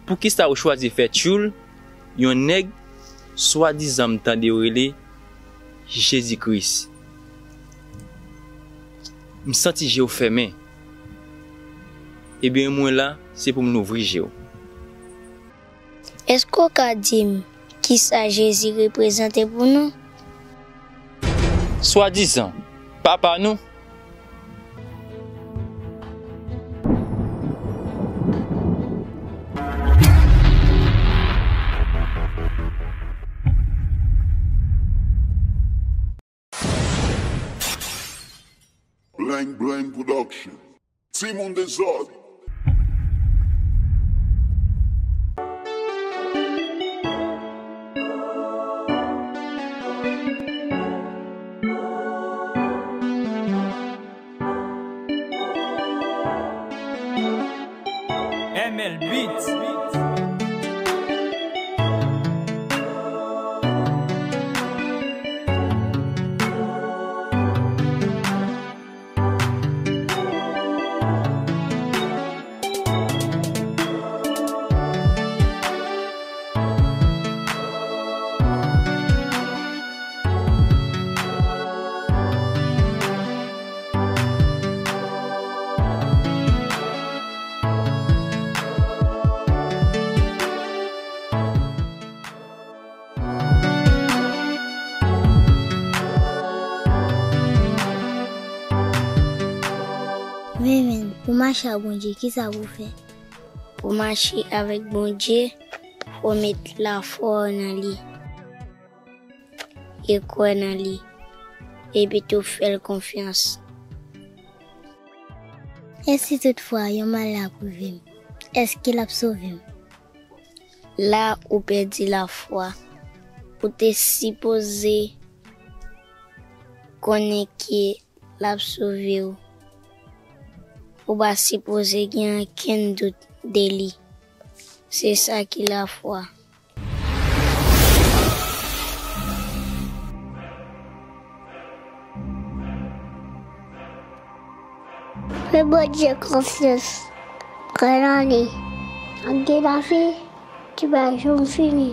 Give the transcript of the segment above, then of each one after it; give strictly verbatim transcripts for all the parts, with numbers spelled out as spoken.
Poukisa ou chwazi fè tchoul yon nèg swadizan m tande yo rele Jezi Kris? M santi je w fèmen. Ebyen, mwen la, se pou m louvri je w. Èske w ka di m kisa Jezi reprezante pou nou? Swadizan papa nou. Blank Blank Production. Timoun dezòd. M L Beats. Men, men, pou mache ak Bondye, kisa pou w fè? Pou mache avèk Bondye, fò w met lafwa w nan li, e kwè nan li, epi tou fè l konfyans. E si toutfwa yon malè ap rive m, èske l ap sove m? La ou pèdi lafwa. Ou te sipoze konnen ke l ap sove w. Ou pa sipoze gen okenn dout de li. Se sa ki lafwa. Fè Bondye konfyans. Kwè nan li. Ak gen lavi ki pa janm fini.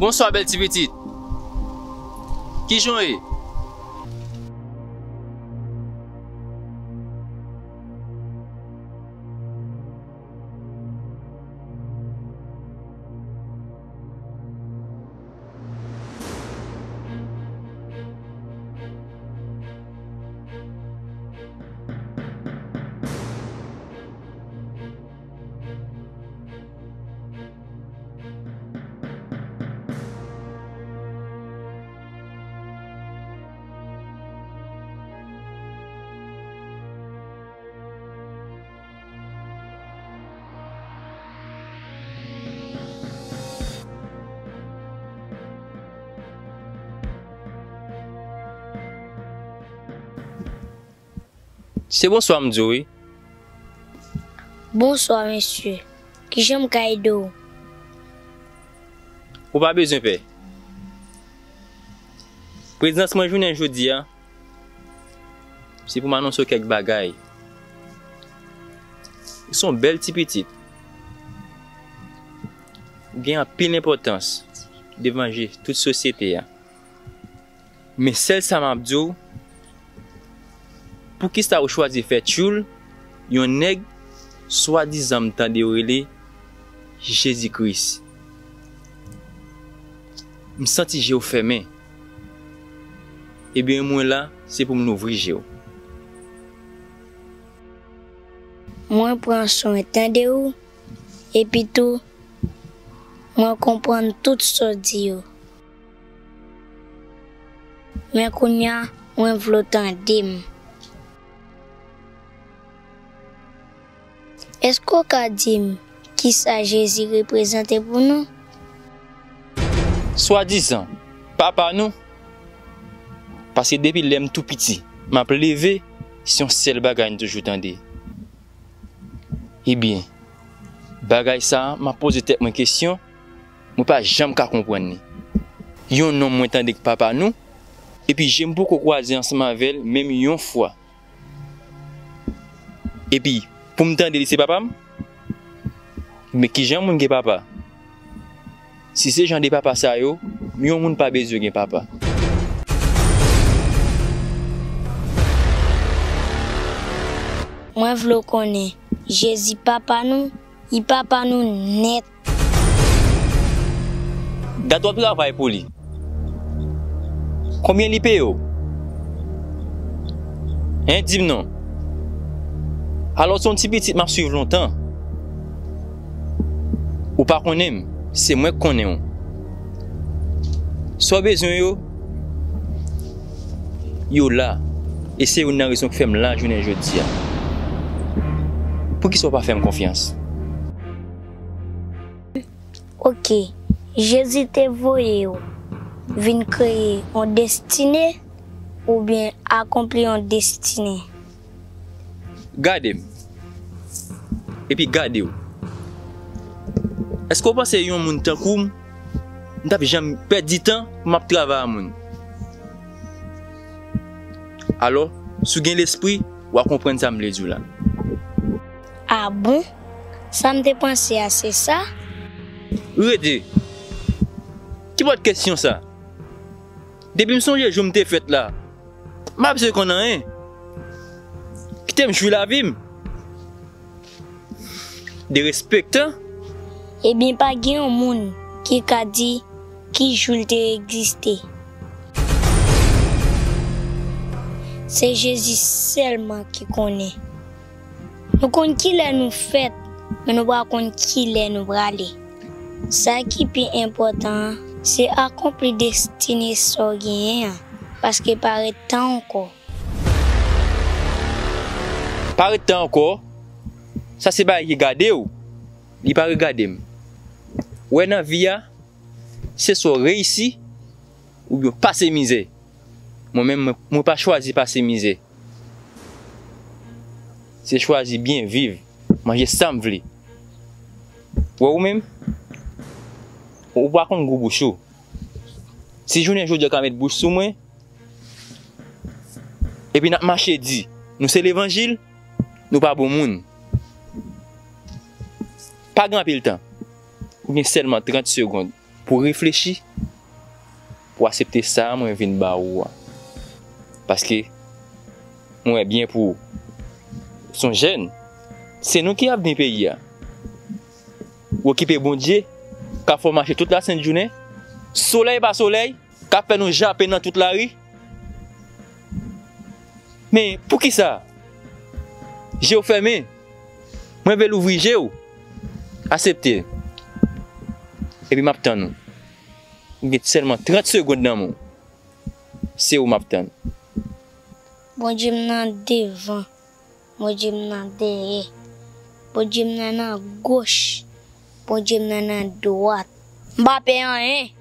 Bonswa, bèl ti pitit. Kijan w ye? Se bonswa m di w, wi. Bonswa, mesye. Kijan m ka ede w? Ou pa bezwen pè. Prezans mwen jounen jodi a, se pou m anonse w kèk bagay. Ou se yon bèl ti pitit. Ou gen anpil enpòtans devan je tout sosyete a. Men sèl sa m ap di w, poukisa ou chwazi fè tchoul yon nèg swadizan m tande yo rele Jezi Kris? M santi je w fèmen. Ebyen, mwen la, se pou m louvri je w. Mwen pran swen tande w, epi tou, mwen konprann tout sa w di yo. Men kounye a, mwen vle w tande m. Èske w ka di m kisa Jezi reprezante pou nou? Swadizan papa nou, paske depi lè m tou piti, m ap leve, se yon sèl bagay m toujou tande. Ebyen, bagay sa a, m ap poze tèt mwen kesyon, mwen pa janm ka konprann li. Yon nonm mwen tande k papa nou, epi je m poko kwaze ansanm avè l menm yon fwa. Epi, pou m tande li se papa m? Men kijan moun gen papa? Si se jan de papa sa yo, yon moun pa bezwen gen papa. Mwen vle w konnen, Jezi papa nou, li papa nou nèt. Gad w ap travay pou li. Konbyen li peye w? Hein, di m non. Alò, se yon ti pitit m ap swiv lontan. Ou pa konnen m, se mwen k konnen w. Sa w bezwen yo, yo la. E se youn nan rezon k fè m la jounen jodi a. Poukisa w pa fè m konfyans? Oke, Jezi te voye w vin kreye yon destine oubyen akonpli yon destine? Gade m, epi gade w. Èske w panse yon moun tankou m, m t ap janm pèdi tan pou m ap travay a moun? Alò, si w gen lespri, w a konprann sa m vle di w la. A bon? Sa m te panse a, se sa? Rete! Ki bòt kesyon sa? Depi m sonje jou m te fèt la, m pa bezwen konn anyen. Kite m jwi lavi m. Derespektan. Ebyen, pa gen yon moun ki ka di ki jou l te egziste. Se Jezi sèlman ki konnen. Nou konn kilè nou fèt, men nou pa konn kilè nou prale. Sa ki pi enpòtan an, se akonpli destine sa w genyen an, paske pa ret tan ankò. Pa ret tan ankò, sa se bagay ki gade w, li pa regade m. Wè nan vi a, se swa w reyisi, oubyen w pase mizè. Mwen menm, mwen, mwen pa chwazi pase mizè. Se chwazi byen viv, manje sa m vle. Wè ou menm, ou pa konn gou bouch ou. Si jounen jodi a ka met bouch sou mwen, epi n ap mache di, nou se levanjil, nou pa bon moun. Pa gen anpil tan. Ou gen sèlman trant segonn pou w reflechi, pou w aksepte sa a mwen vin ba ou a. Paske, mwen wè byen pou ou. S on jèn. Se nou ki avni peyi a. Ou okipe Bondye, k ap fè w mache tout lasent jounen, solèy pa solèy, k ap fè nou jape nan tout lari. Men, poukisa? Je w fèmen. Mwen vle louvri je w. Aksepte. Epi m ap tann ou. M gen sèlman trant segonn nan men w. Se ou m ap tann. Bondye m nan devan. Bondye m nan dèyè. Bondye m nan nan goch. Bondye m nan nan dwat. M pa pè anyen.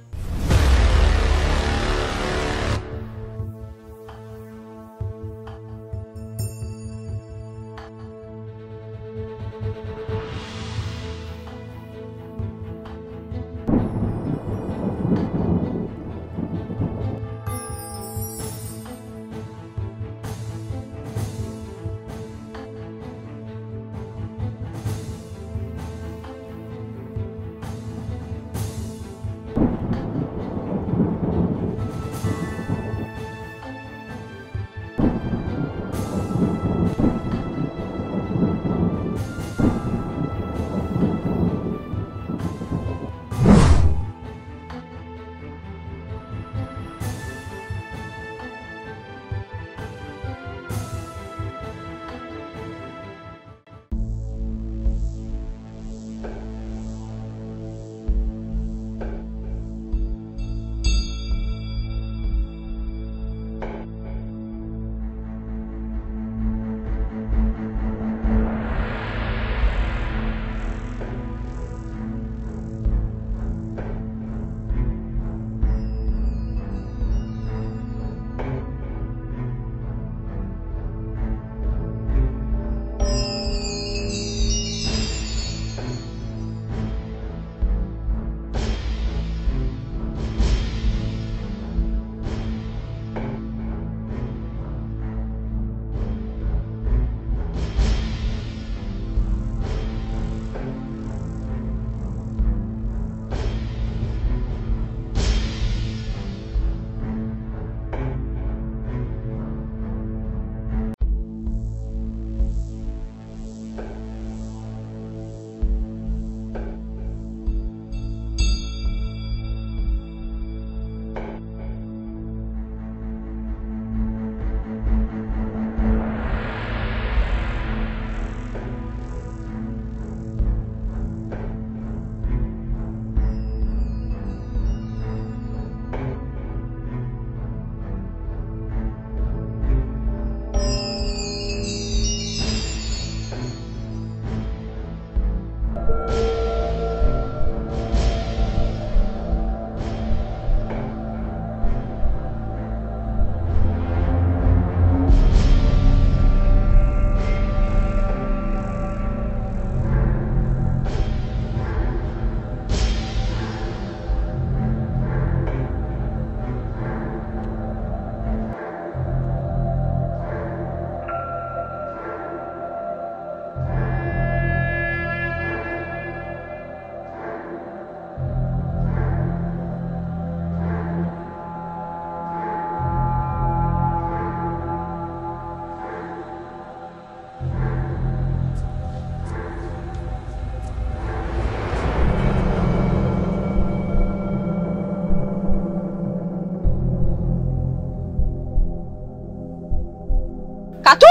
Katou!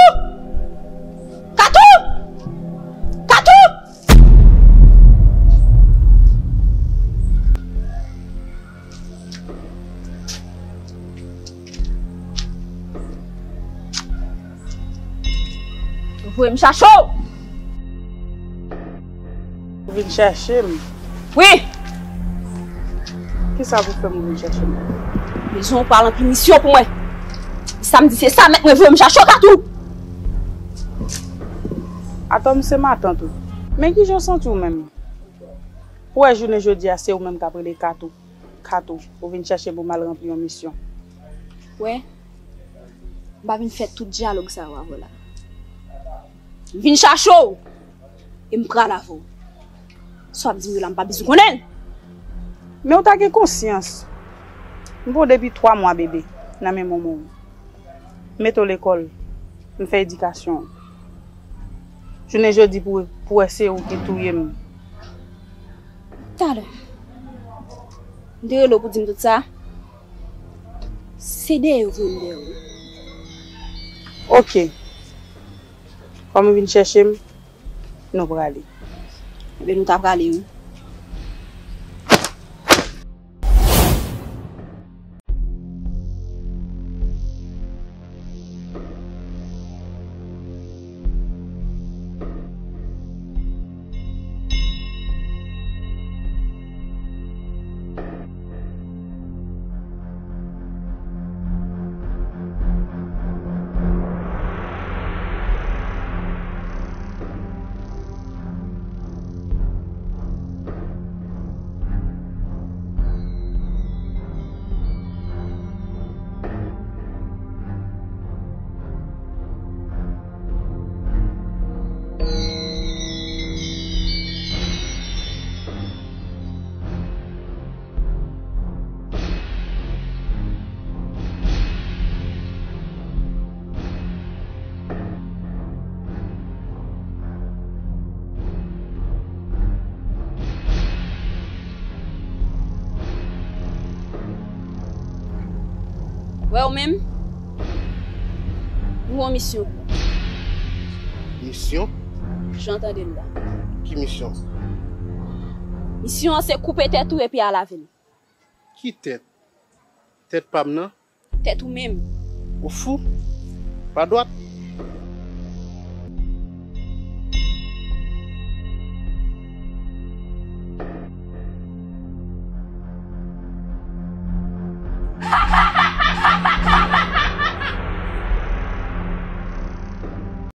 Katou! Katou! Voye m chache w! Ou vin chache m? Wi! Kisa pou fè m ou vin chache m? Bezwen w pral ranpli misyon pou mwen. Sa m di se sa, mèt mwen voye m chache w, Katou! Atò, m se matant ou. Men kijan w santi w menm? Ou wè jounen jodi a, se ou menm k ap rele Katou. Katou, ou vin chache m pou m al ranpli yon misyon. Wè, m pa vin fè tout dyalòg sa yo avè w la. M vin chache w, e m pral avè w. Sa w ap di m yo la, m pa bezwen konnen l. Men ou ta gen konsyans. M pran w depi twa mwa bebe nan men manman w. M mete w lekòl, m fè edikasyon w. Jounen jodi pou, pou wè se ou ki touye m. Talè. M te rele w pou di m tout sa. Se dèyè yo voye m dèyè w. Oke. Kòm ou vin chèche m, nou prale. Ebyen, nou ta prale, wi. Wè ou menm, m gen yon misyon pou ou. Misyon? Jan w tande l la. Ki misyon? Misyon an se koupe tèt ou epi al avè l. Ki tèt? Tèt pa m nan? Tèt ou menm. Ou fou? Pa dwat?